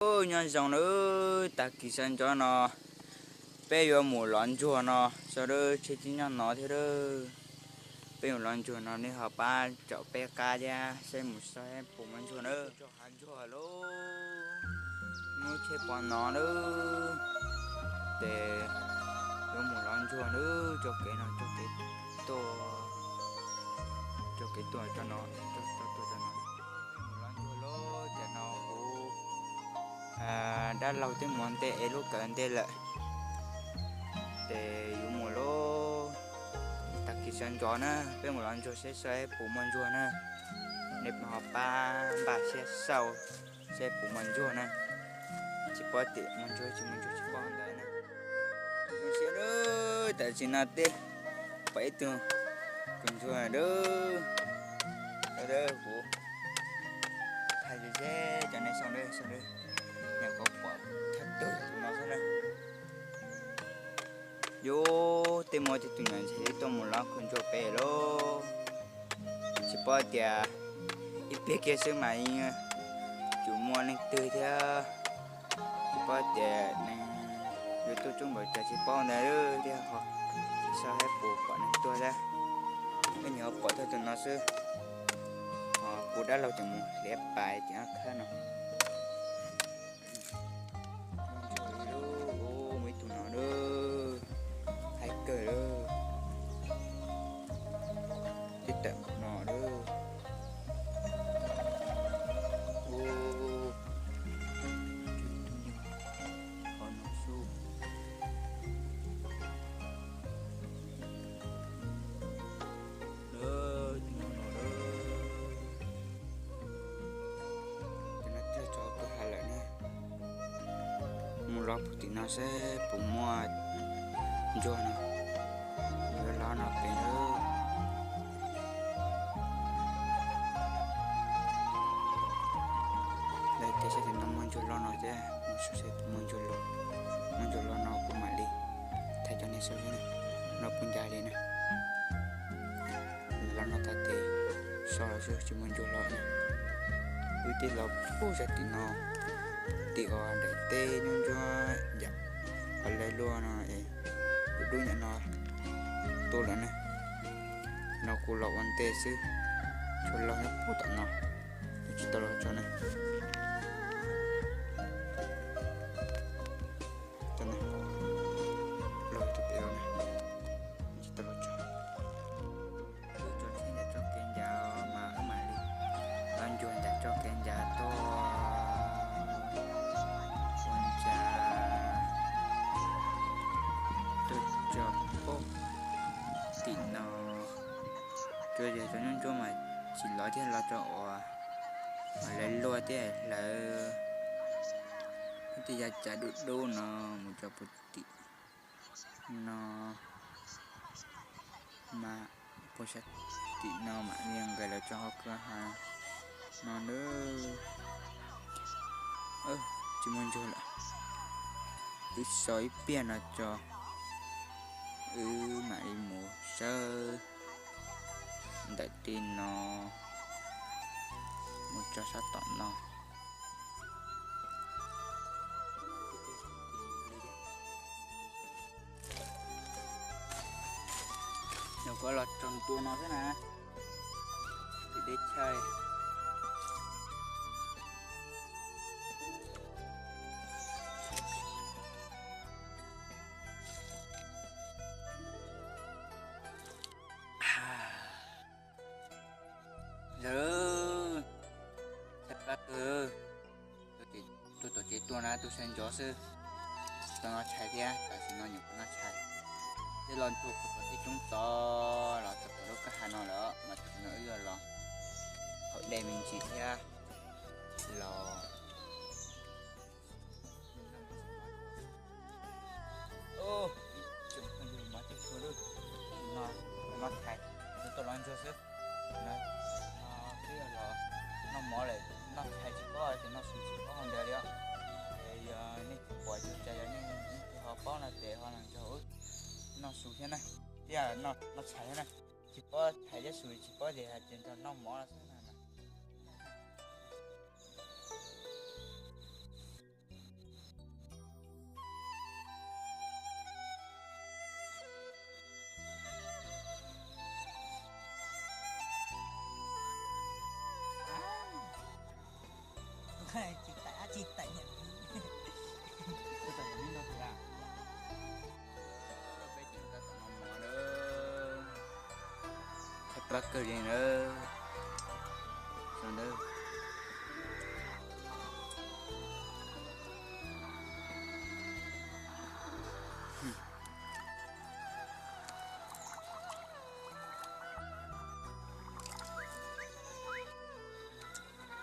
Nyob zoo nawb, tag kis sawv ntxov no peb yuav mus lov ntsuag no, sawv daws, tsheb tseem nyob no thiab. Peb mus lov ntsuag no, nej ho pab tsom peb qab thiab, saib mus saib puas muaj ntsuag nawb. Tso hav ntsuag lauj, muaj tsheb pom no nawb. Ces yuav mus lov ntsuag nawb, tso kev no, tso kev tuaj, tso kev tuaj tso no, tso tuaj tso no. Mus lov ntsuag lauj, ces no kuv dab laug twb mus ntej es lub kawm ntej lawm. Ces yuav mus lauj, tag kis sawv ntxov na peb mus lov ntsuag saib saib puas muaj ntsuag na. Nej ho pab npaj siab saib saib puas muaj ntsuag na. Tsis paub tias muaj ntsuag tsis muaj ntsuag tsis paub ntawd na. Zoo siab nawb, tam sim no twb pom ib tug kws ntsuag nawb. Sawv daws, kuv thaij ze ze cov nej sawv daws, sawv daws, nyam kuv pom thawj tug tus no xwb na. Yus tej muaj tej tus nyuam ntxhais tuaj mus lov kws ntsuag pem lauj. Tsis paub tias ib pliag kiag xwb mas yeej tsis muaj leej twg thiab. Tsis paub tias neeg yuav tuaj coob npaum cas tsis paub ntawd thiab ho. Tsis xav hais puas pom neeg tuaj thiab. Peb nyuam qhuav pom tau tus no xwb. Ho kuv dab laug ces mus hliv pas ces ob khab no. Muaj ib tug no lawm, haib kawg lawm. Tib tawm no lawm. Qhov no xwb. Lawm, tim no no lawm. Cov no twb tso kawg hav lawm na. Mus lov puag tim no seb puas muaj ntsuag no. Yuav lov no pem lawm. Lawv tias sab tim no muaj ntsuag loj no thiab, mus saib seb puas muaj ntsuag loj. Muaj ntsuag loj no kuv mam li thaij cov nej saib no puas ncaj li na. Lov no tag ces so xwb tsis muaj ntsuag loj na. Wb twb los puag sab tim no, tim uas daim teb nyuaj ntsuab yam qhov lawv luaj no es kuv dub nyam no tuaj lawm na. No kuv los ua ntej xwb, tshuav laug nyob puag tom no, tsis tau los tso na. Los rau pem no na, tsis tau los tso. Wb tso tsheb nram txoj kev ncav mas wb mam li los ncuav nram txoj kev ncav tuaj. Ua cas tuaj txog pem tim no, tsuas yog cov nyuaj ntsuab mas tsis lov thiab, los txog uas lawv luaj thiab hlawv. Tej yav cav dub dub no mus txog puag tim no mas puag sab tim no mam li nqes los txog hauv kwj ha no nawb. Tsis muaj ntsuag lawm. Wb so ib pliag no tso, wb mam li mus sawb ntawm tim no mus txog sab tom no. Nyuam qhuav los txog ntua no xwb na, tim deb tshaj. Lawm, txhais plab kawg. Tuaj tom tsev tuaj na, tuaj sawv ntxov xwb. Tsis tau noj tshais thiab, tam sim no nyuam qhuav noj tshais. Twb los ntuj kuv tom tej roob tod los txog tom lub kwj ha no lawm, mas tam sim no wb yuav los haus dej me ntsis thiab los Ib tsoom phooj ywg mov tib tshua lub no, noj tshais, tuaj los ntsuag xwb. Twb yog los noj mov lawm, noj tshais tsis paub ces noj su tsis paub hauv ntawd li os. Es yog nej tsis pom ces yog nej ho paub no ces ho los nrog wb noj su thiab na, thiab noj tshais thiab na. Tsis paub tshais thiab su tsis paub ces hais tias nrog noj mov xwb na. Tsis tawm dab tsi tawm niam txiv. Tsis tawm niam txiv no tsis tawm. Peb tseem tab tom noj mov na. Qab qab kawg li na. Sau ntawd.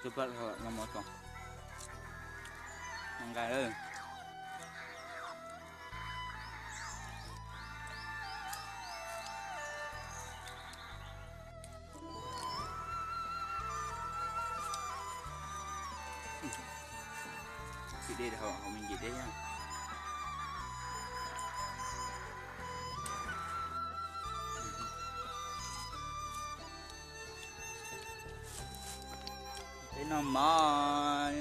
Tus poj no mov tos, nqa lawm. Txiv dej hauv, hauv me ntsis dej. Peb noj mov,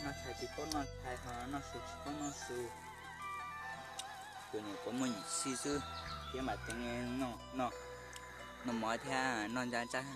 noj tshais tsis paub noj tshais ho noj su tsis paub noj su. Tus niam puas muaj yim xij xwb, thiab mam teev noj, noj mov thiab noj ntsa tsab.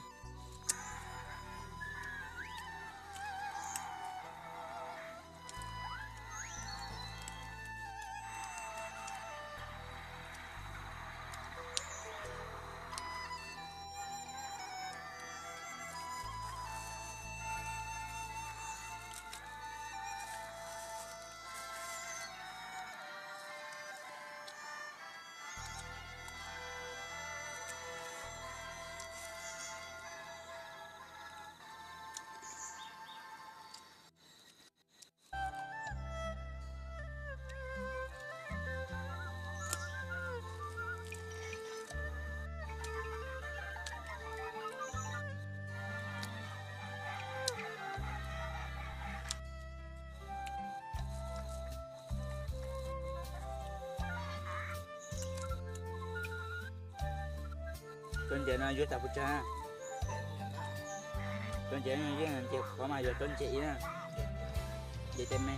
Tsob ntses no yuav tas pes tsawg? Tsob ntses yeej ntses qhuav mas yog tsob ntses ib na. Ntses tej me.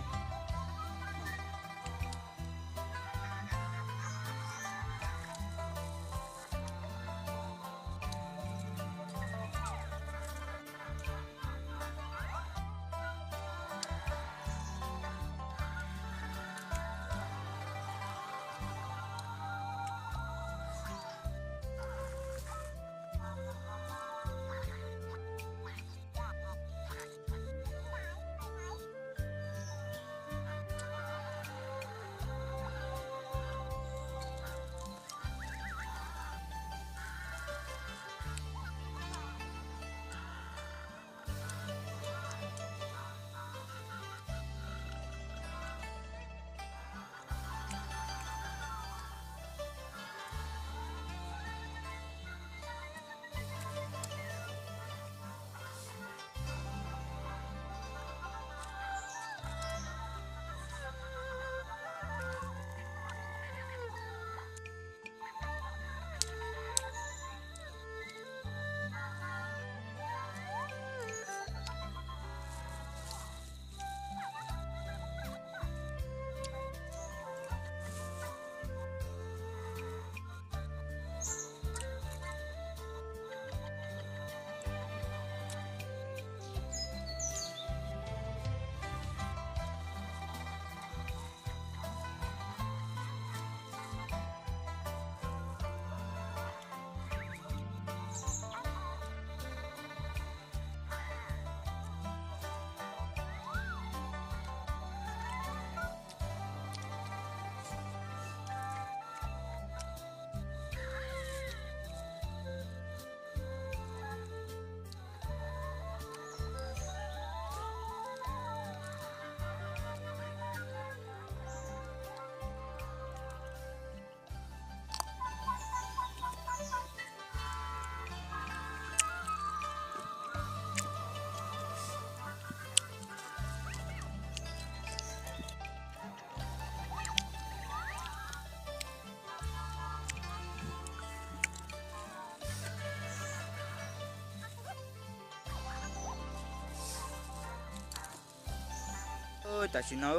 Tam sim no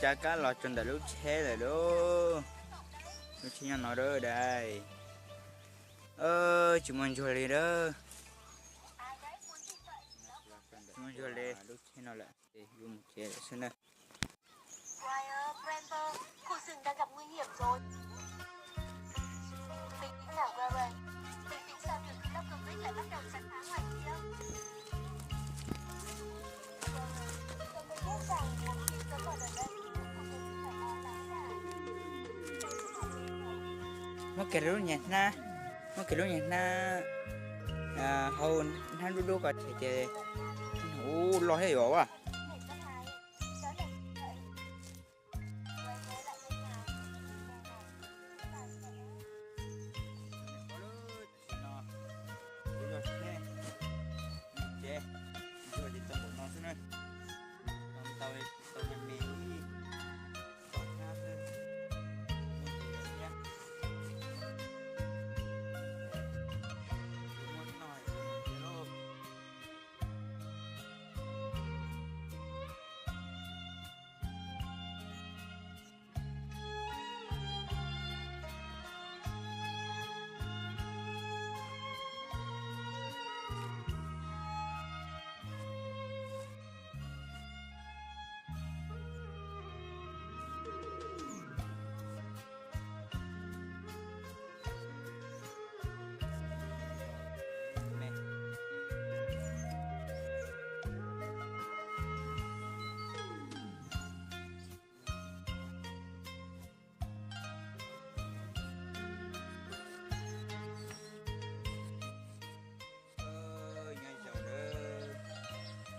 cab kab los txog ntawm lub tsheb lawm lauj. Lub tsheb nyob no dais, tsis muaj ntsuag li dab. Txog li lub tsheb no lawm ces yuav mus tsev lawm xwb na. Warren, Brembo, khu rừng đang gặp nguy hiểm rồi. Bình tĩnh nào, Warren. Bình tĩnh sao được khi Lockovic lại bắt đầu chặt phá ngoài kia? Warren, tôi không biết rằng một khi tôi mở đợt này, tôi không phải lo lắng cả. Muab kiag lub niag hnab, muab kiag lub niag hnab hau, hnab dub dub ko ces, ub, loj thiab yuav as. Tam sim no kuv yog tsheb, tsev, ntsuag ces tau npaum no xwb na. Tau, tau me me ib tog hnab xwb. Muaj noj thiab, muaj noj ces mus tsev lauj. Nyob zoo nawb,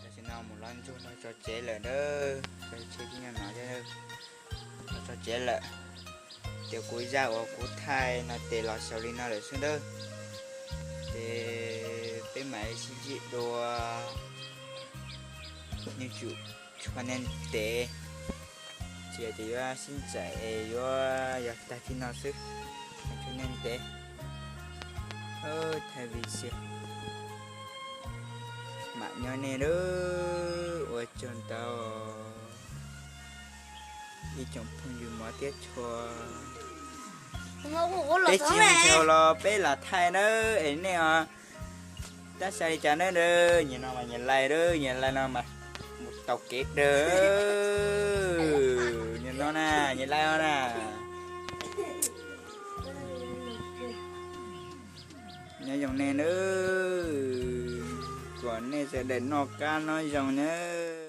tam sim no mus lov ntsuag los tso tsev lawm nawb, tso tsev tib nyuag no thiab, los tso tsev lawm. Ces kuv zaj uas kuv thaij no ces los xaus li no lawm xwb nawb. Ces peb mam sib ntsib dua, nej tsum txhob ntev, tsis yog ces yuav sib ntsib es yuav yog tag tib no xwb, txhob ntev. Thaij video mam nyob nej nawb, ua tsaug ntau ib tsoom phooj ywg mov thiab tshua. Peb tsis mus tsis haus los peb lam thaij nawb es nej os. Tab sis li cas nawb, nyias no mas nyias lais nawb, nyias lais no mas mus taus kev dawb. Nyias no na, nyias lais os na. Nyob zoo nej nawb, kom nej sawv daws noj qab nyob zoo nawb.